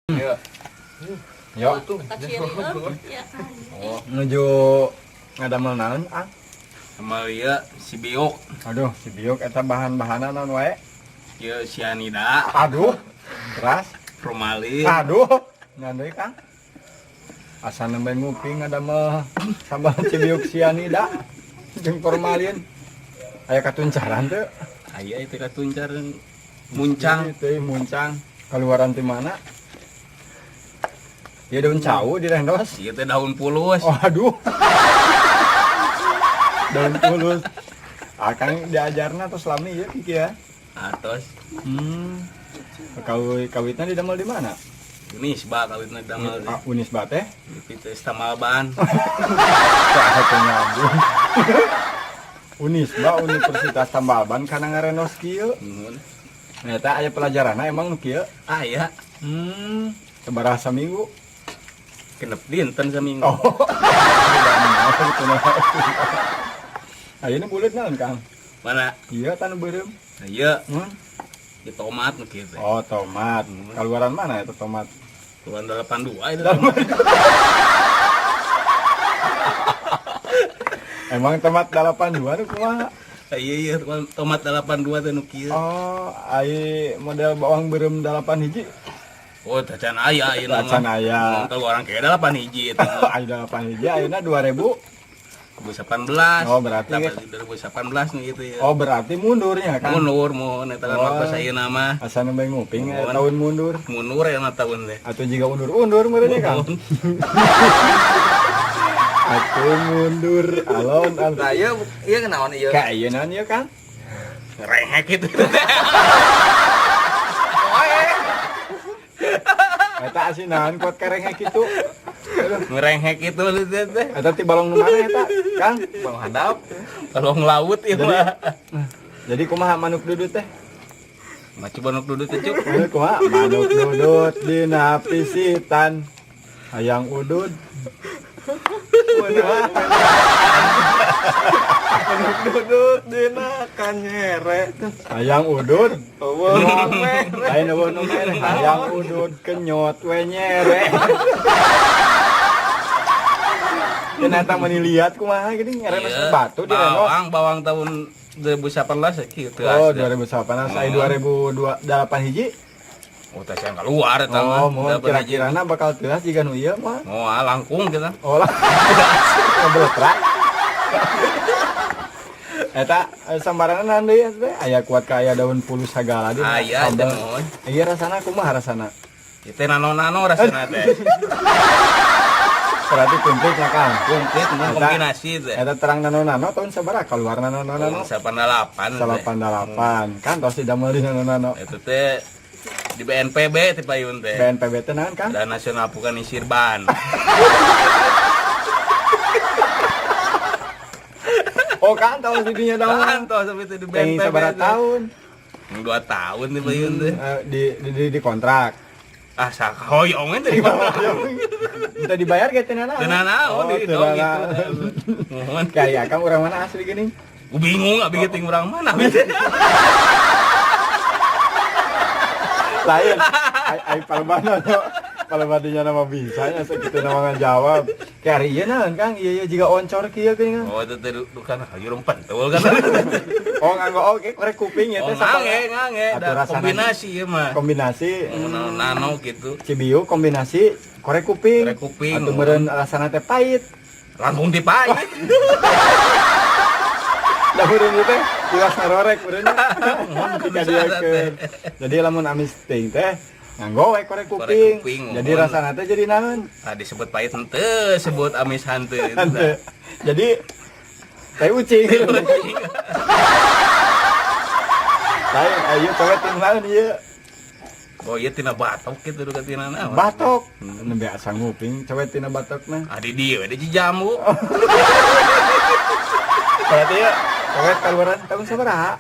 Yo, Ya. Nuju ngadamel naon, ah? Sama ieu si biuk. Aduh, si biuk eta bahan-bahanna naon wae? Ieu sianida, Aduh, keras. Formalin. Aduh, ngan deui, Kang. Asa nembe nguping ngadamel sambal cibiuk sianida jeung formalin. Aya katuncaran teu? Aya itu katuncar muncang. Teu muncang. Keluaran ti mana? Ya daun cau direndos. Ieu teh daun pulus. Oh, aduh. Daun pulus. Akang diajarna tos lami ya kieu ya. Atos. Kawitna didamel di mana? Unisba kawitna damel Ah, Unisba teh? di teh Tamalban. Saha teh nyambung. Unisba, Universitas Tambalban, kana ngarenos kieu. Nuhun. Eta aya pelajaranna emang nu kieu? Aya. Sabaraha saminggu? 6 dinten saminggu. Oh. Ayeuna buleut naon, Kang? Mana? Iya, tanu beureum. Ieu di tomat nu kieu teh. Oh, tomat. Keluaran mana itu tomat? Keluaran 82 itu. Emang tomat 82 nu kumaha? Iya iya, tomat 82 teh nu kieu. Oh, ai model bawang beureum 8 hiji. Oh, tacan aya ayeuna mah. Tacan aya. Keluaran kayak 8 hiji itu. Ai 8 hiji ayeuna 2000. 2018. Oh, berarti 2018 nih gitu ya. Oh, berarti mundurnya kan? Mundur mun eta kan Oh. waktu ayeuna mah. Asa nembe nguping Mun. tahun mundur. Mundur ya mah tahun teh. Atau jika undur-undur meureun kan? Mun. Aku mundur alon alon. Nah, ieu ieu kenaon ieu? Kayak ieu naon ieu, Kang? Rehek gitu. Eta asinan kuat karengek kitu. Aduh, Ngerengek itu teh. eta ti balong nu mana eta, Kang? Bang handap. Balong laut ieu Jadi- mah. Jadi kumaha manuk dudut teh? Mah coba nuk dudut teh, Cuk. Manuk kumaha? Manuk dudut dina pisitan. Hayang udud. Manuk dudut dina kanyere. Hayang udud. Eueuh mere. Lain eueuh nu mere. Hayang udud kenyot we nyere. Ternyata meuni liat kumaha gini ngeremes Iya. batu di renos. Bawang, bawang tahun 2018 ya kieu Oh, 2018, ai 2028 hiji. Oh, teh yang keluar eta mah. Oh, mau Delapan hiji. kira-kirana bakal teuas jiga nu ieu mah. Moal langkung kita. Oh lah. Ngebletrak. Eta sambarangan naon deui teh? Aya kuat ka aya daun pulus sagala di Aya sambal. eta mah. Iya, rasana kumaha rasana? Ieu teh nano-nano rasana teh. Berarti komplitnya, Kang. Komplit mun Eta- kombinasi teh. Eta terang nano-nano tahun sabaraha keluar nano-nano? 88 teh. 88. Kan tos didamel di nano-nano. Eta teh di BNPB teh payun teh. BNPB teh naon, Kang? Dan Nasional Bukan Sirban. Oh, kan tahun didinya Kan tahun. toh sampai itu di Yang BNPB sabaraha teh. tahun? 2 tahun teh payun teh. Di kontrak. Ah, sahoyong teh di mana? Minta dibayar ge teu nanaon. Teu nanaon Oh, di teu dong gitu. nanaon. Mohon. Kayak Akang urang mana asli gini? Gua bingung abi ge ting urang mana. Lain. Ai ai palebana nya. Palebana nama bisa nya sakitu nama ngajawab. Kayak ari ieu naon Kang? Ieu ieu jiga oncor kieu geuning. Oh, itu teh dukan hayu pentul kan. Oh, nganggo oge korek kuping ya Oh, teh ngange, ngange. Atuh Da rasana- kombinasi ieu mah. Kombinasi Nano nano gitu. Cibiu kombinasi korek kuping. Korek kuping. Atau meureun rasana teh pahit. Langkung ti pahit. Da meureun ieu teh tilas ngarorek meureun. Dikadiakeun. Jadi lamun amis teuing teh nganggo we korek Korek kuping. kuping, Jadi mohon. rasana teh jadi naon? Tadi sebut pahit henteu, sebut amis henteu. Henteu. Jadi teh ucing. Lain ayo coba tim naon ieu? Oh iya tina batok gitu duka tina naon. Batok. Nembe asa nguping coba tina batokna. Ah di dieu we di Cijambu. Berarti ya coba keluaran tahun sabaraha?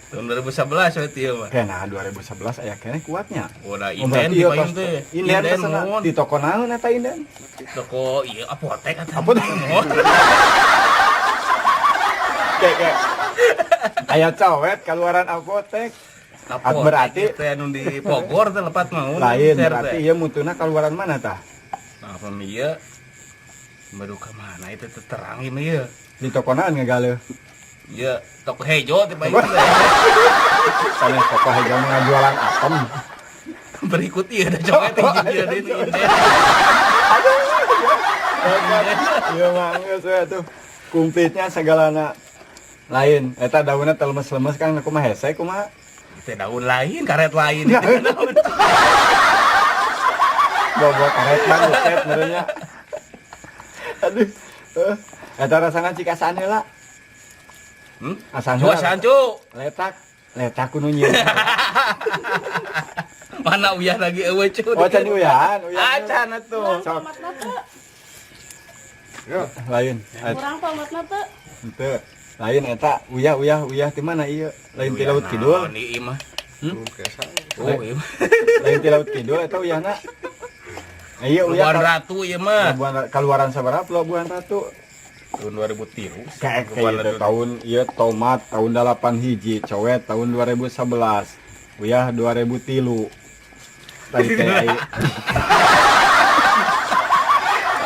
Tahun 2011 we ieu mah. Kena 2011 aya keneh kuatnya. Udah Oh, inden berarti di ieu payung tos- teh. Inden pesena mohon. di toko naon eta inden? Toko ieu apotek atuh. Apotek. Mohon. Kayak kayak aya cowet keluaran apotek. Apotek Berarti- teh anu di Bogor teh lepat mah. Lain berarti ieu mutuna keluaran mana tah? Nah, apa ieu? Baru ke mana itu teh terang ieu mah ieu. Di toko naon ngagaleuh? Ieu toko hejo teh payung teh. Sanes toko hejo mah ngajualan apem. Berikut ieu da cowet teh ieu di inden. Iya mah geus we atuh. Kumplitnya segalana lain. Eta daunna teh lemes-lemes kan kumaha hese kumaha? Teh daun lain, karet lain. Bawa karet bang buset merenya. Aduh. Eh, eta rasana cik asaan heula. Hmm? Asaan Cu, heula. asaan cu. Letak. Letak kudu nyieun. Mana uyah lagi eueuh cu. Oh, can uyahan, uyahan. Acan atuh. Sok. Tomatna teu. Lain. Kurang tomatna teu. Henteu. Lain eta uyah uyah uyah ti mana ieu? Lain ti laut kidul. Naon ieu mah. Hmm? Oh, ieu mah. Lain ti laut kidul eta uyahna. Iya uyah Pelabuhan Ratu ieu mah. Pelabuhan kaluaran sabaraha Pelabuhan Ratu? Tahun 2003. Kayak Pelabuhan kayak Ratu. tahun ieu tomat tahun 8 hiji, cowet tahun 2011. Uyah 2003. Tadi teh ai.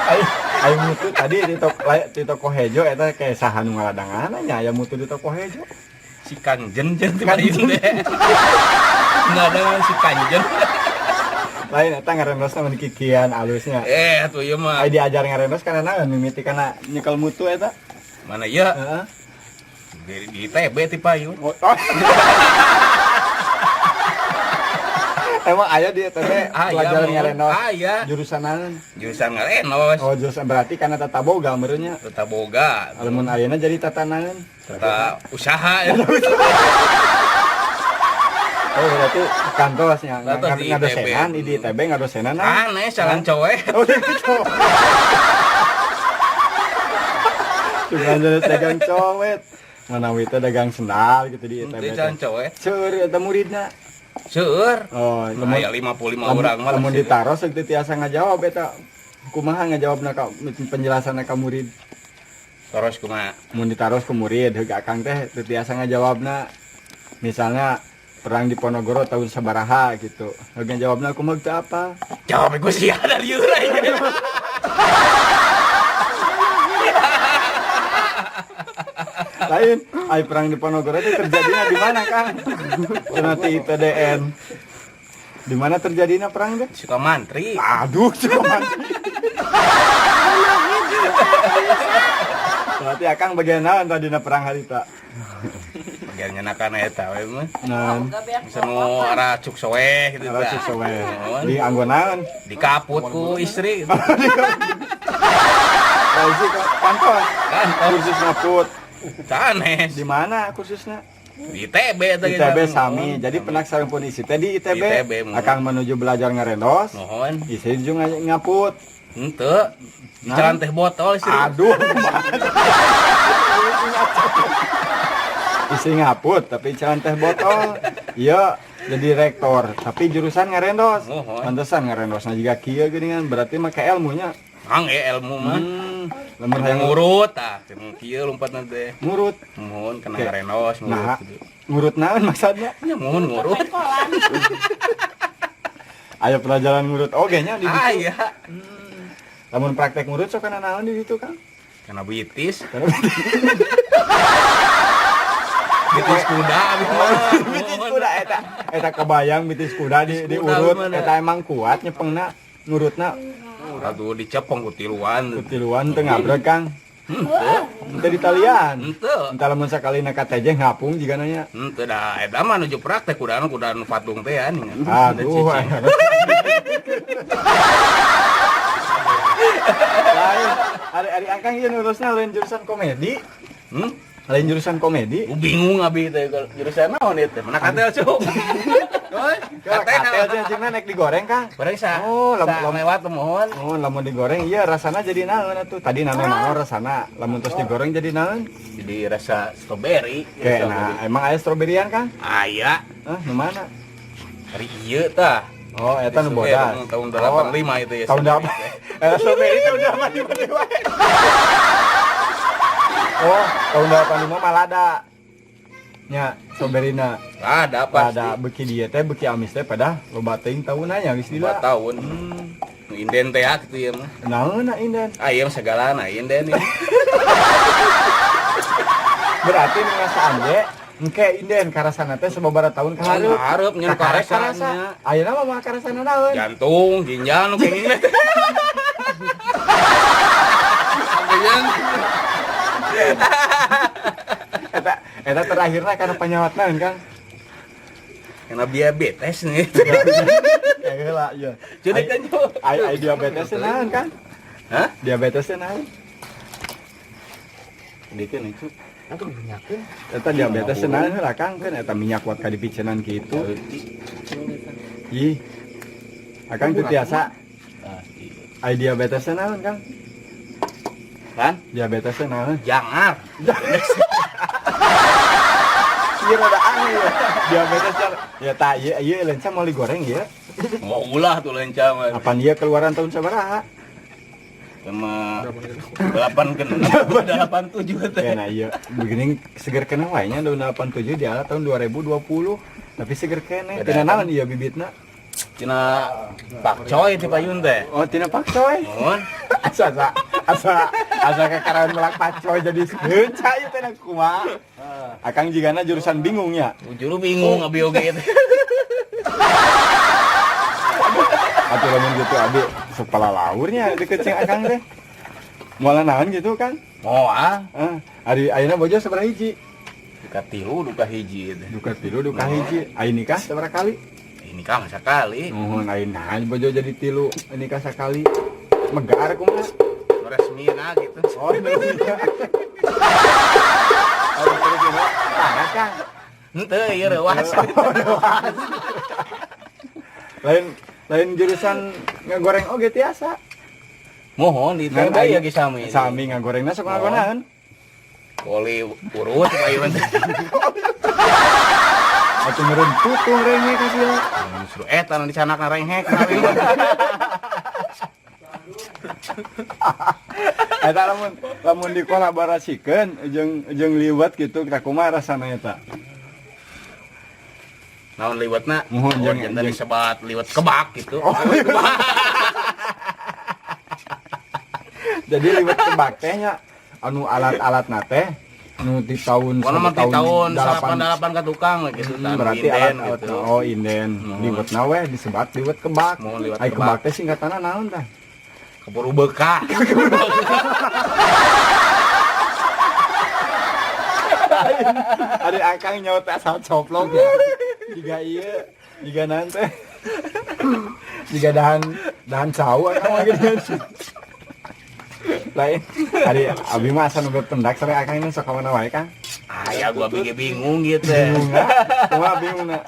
Ai ai mutu tadi di toko di toko hejo eta kayak saha nu ngaladangan nya aya mutu di toko hejo. Si Kanjen jeung ti payung teh. Ngadangan si Kanjen. Lain eta ngarendos mun kikian alusnya. Eh, atuh ieu mah. Ai diajar ngarendos kana naon mimiti kana nyekel mutu eta. Mana ieu? Heeh. Di ITB ti payung. Oh. Emang aya di ITB pelajaran mun. ngarendos? Aya. Jurusan naon? Jurusan ngarenos. Oh, jurusan berarti karena tata boga meureunnya. Tata boga. Lamun ayeuna jadi tata naon? Tata usaha. Oh, berarti kantosnya Kantos di ITB. ngadosenan di ITB ngadosenan naon? Aneh salah cowek. Oh, gitu. Cuma jadi dagang cowet. Manawi teh dagang sendal gitu di ITB. Teu jalan cowek. Seueur eta muridna. Seueur. Oh, lamun Aya 55 orang mah. lamun ditaros teu tiasa ngajawab eta. Kumaha ngajawabna ka penjelasanna ka murid? Terus kumaha? Mun ditaros ke murid heug akang teh teu tiasa ngajawabna. Misalnya perang di Ponorogo tahun sabaraha gitu. Heug ngajawabna kumaha teu apa? Jawab gue sih ada liur aja. Lain, ai perang di Ponorogo itu terjadinya di mana, Kang? Nanti ITDN. Di mana terjadinya perang teh? Sukamantri. Aduh, cuma. Berarti Akang bagian naon tadi na perang harita? Bagian nyenakan eta we mah. Nah, Boga beak Bisa nu arah cuk soeh gitu arah tah. cuk soeh. Di anggo naon? Dikaput ku istri. Lain sih kantos. Kantos. Kursus ngaput. Sanes. Di mana kursusnya? Di ITB eta ITB sami. Jadi penasaran pun isi teh di ITB. ITB, mohon. Akang menuju belajar ngarendos. Mohon. Istri juga ngaput. Henteu. Di jalan teh botol istri. Aduh. Istri ngaput tapi jalan teh botol. Iya, Jadi rektor, tapi jurusan ngarendos. Muhun. Pantesan ngarendosna jiga kieu geuningan, berarti make ilmunya. Mang ilmu mah. Lamun hayang Ngurut tah, kieu lompatna teh. Ngurut. Muhun kena Oke. ngarendos ngurut Nah, gitu. Ngurut naon maksudnya? Ya muhun ngurut. Pengkolan. Aya pelajaran ngurut oge nya di ditu. Ah iya. Lamun praktek ngurut sok kana naon di ditu, Kang? Kena bitis. Kana Bitis kuda abi mah. Bitis kuda eta. Eta kebayang bitis kuda di Bitis kuda diurut gimana? eta emang kuat nyepengna ngurutna. Aduh, dicepeng ku tiluan. Kutiluan teu ngabreg, Kang? Henteu. Teu ditalian. Henteu. Entah lamun sakalina ka tejeh ngapung jiga nanya. Henteu da eta mah nuju praktek kuda kuda nu patung teh ya nih. Aduh. Lain, ari Akang ieu nurusna lain jurusan komedi. Hmm? Lain jurusan komedi. Gua bingung abi teh kalau jurusan naon ieu teh. Mana katel cu? Oi, Katel cacingna naik digoreng, Kang. Goreng sa. Oh, Sa lewat mohon. Oh, lamun digoreng iya rasana jadi naon atuh. Tadi nano-nano rasana, lamun terus digoreng jadi naon? Jadi rasa strawberry. Kayak nah, emang aya stroberian, Kang? Aya. Hah, nu mana? Ari ieu tah. Oh, eta nu bodas. Tahun 85 itu ya. Tahun 8. Strawberry tahun 85 wae. Oh, tahun 85 mah lada. Nya, strawberry-na. Ada pasti. Pada beuki dieu teh beuki amis teh pada loba teuing taunna nya geus Dua lila. tahun. Nu inden teh ya gitu ya mah. Naon inden? Ah iya segalana inden ya. Berarti nu ngasaan ge engke inden karasana teh sababaraha tahun ka hareup. Hareup nya nu Kakarek karasana. karasa. Ayeuna mah mah karasana naon? Jantung, ginjal nu kenging teh. Eta eta terakhirna kana panyawat naon, Kang? Kena diabetes nih. Ya heula ieu. Jadi kan cu. Ai ai diabetes teh naon, Kang? Hah? Diabetes teh naon? Dikeun nih cu. Eta diabetes teh naon heula, Kang? Kan eta minyak kuat ka dipicenan kitu. Ih. Akang teu tiasa. Ai diabetes teh naon, Kang? Kan? Diabetes teh naon? Jangan. Iya rada aneh ya. Diabetes ya. Ya tak ieu ieu lenca mau digoreng ya. Mau ulah tuh lenca mah. Apaan dia keluaran tahun sabaraha? Sama 8 genep, 87 teh. Ya nah iya, begini seger kena wae nya tahun 87 di ala tahun 2020. Tapi seger kene. Beda Tina kan? naon ieu bibitna? Tina pakcoy ti payun teh. Oh, tina pakcoy. Mohon. Asa asa asa asa kakarawan melak pakcoy jadi lenca ieu teh kumaha. Akang jigana jurusan bingung ya. Juru bingung abi oge teh. Atuh lamun gitu abi sok palalaurnya deket jeung akang teh. Moal naon gitu kan? Moal. Ah, ari ayeuna bojo sabaraha hiji? Duka tilu, duka hiji teh. Duka tilu, duka hiji. Aya nikah sabaraha kali? Ini kah sakali. Nuhun ayeuna bojo jadi tilu, nikah sakali. Megar kumaha? Resmina gitu. Oh, iya. Oh, terus ini panas, Kang. Henteu ieu reuas. Lain lain jurusan ngagoreng oge tiasa. Mohon di teh Ngan ya ge sami. Sami ngagorengna sok ngagonaeun. Koli urut payun teh. Atuh meureun putung rengek ka sia. Justru eta nu dicanakna renghek. Eta lamun lamun dikolaborasikeun jeung jeung liwet gitu kita kumaha rasana eta? Naon liwetna? Mohon, Oh, jangan- jantan jangan. disebat liwet kebak gitu. Oh, Jadi liwet kebak teh nya anu alat-alat teh nu di tahun Pokoknya mah di tahun delapan 88 ka tukang lah gitu. Berarti inden alat, gitu. oh inden liwetna weh disebat liwet kebak. Mohon liwet Ai kebak. kebak teh singkatanna naon tah? Keburu bekah. Ada akang nyaut asal coplok ya. Jika iya, jika nanti. Jika dahan dahan cau akang mah gitu. Lain, ari abi mah asa nu pendak sore akang ini sok ka mana wae, Kang? Ah ya gua bikin bingung gitu. Bingung na. Kumaha bingung na.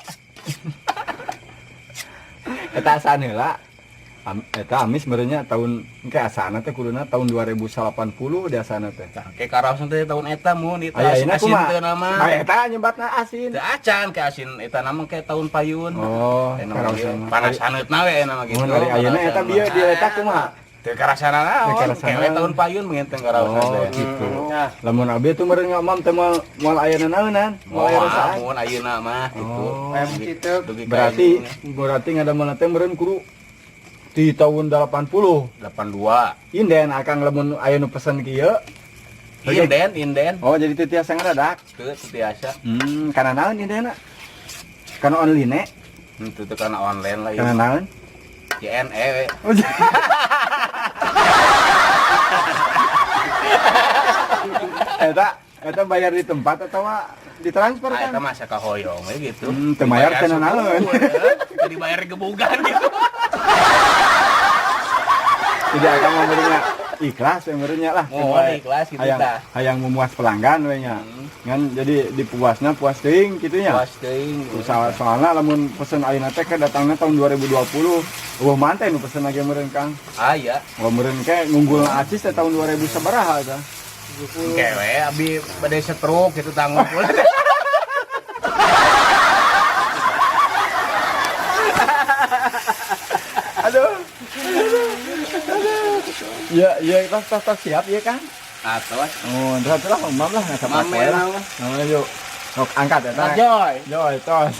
Eta asaan heula. Eta amis meureunnya tahun engke asana teh kuduna tahun 2080 di asana teh. Tah, ke karaosan teh tahun eta mun itu Aya asin, ayeuna asin kumaha? teu nama. Aya eta nyebatna asin. Teu acan ke asin eta nama ke tahun payun. Oh, Eta nama karaosan kieu. mah. Panas haneutna we eta nama gitu. Mun ari ayeuna eta bieu di eta kumaha? Teu karasana Teu naon. karasana. Kewe tahun payun mungkin teu karaosan Oh, teh. gitu. Lamun abi tuh meureun ngamam teh moal moal aya naonan, moal aya Moal rasaan. mun ayeuna mah gitu. Oh. Ayam gitu. Dugi ka Berarti ayeuna. berarti ngadamel teh meureun kudu di tahun 80. 82. Inden akang lamun aya nu pesen kieu. Inden, inden. Oh, jadi teu tiasa ngadadak. Teu teu tiasa. Kana naon indena? Kana online? Henteu teu kana online lah Kana ieu. naon? JNE we. Oh, eta eta bayar di tempat atau ditransfer Ah, kan? eta mah sakahoyong we gitu. Teu mayar Dibayar teu nanaon. suku, eh. Teu dibayar gebugan gitu. Tidak akan memberinya ikhlas yang meureunnya lah. Mohon ikhlas gitu hayang, tah. Hayang memuas pelanggan we nya. Ngan jadi dipuasna puas teuing kitu nya. Puas teuing. Soalna lamun pesen ayeuna teh ke datangna tahun 2020. Eueuh manten nu pesen lagi meureun Kang. Ah iya. Wah meureun ke ngunggulna acis teh tahun 2000 sabaraha eta. Oke we abi bade stroke gitu tanggung. Aduh. Ya, ya, tos, tos, tos, siap ya kan? Atos. Oh, terus lah, mam lah, nggak Mam wae lah. lah. Oh, yuk. Sok angkat ya, Joy. Joy, tos.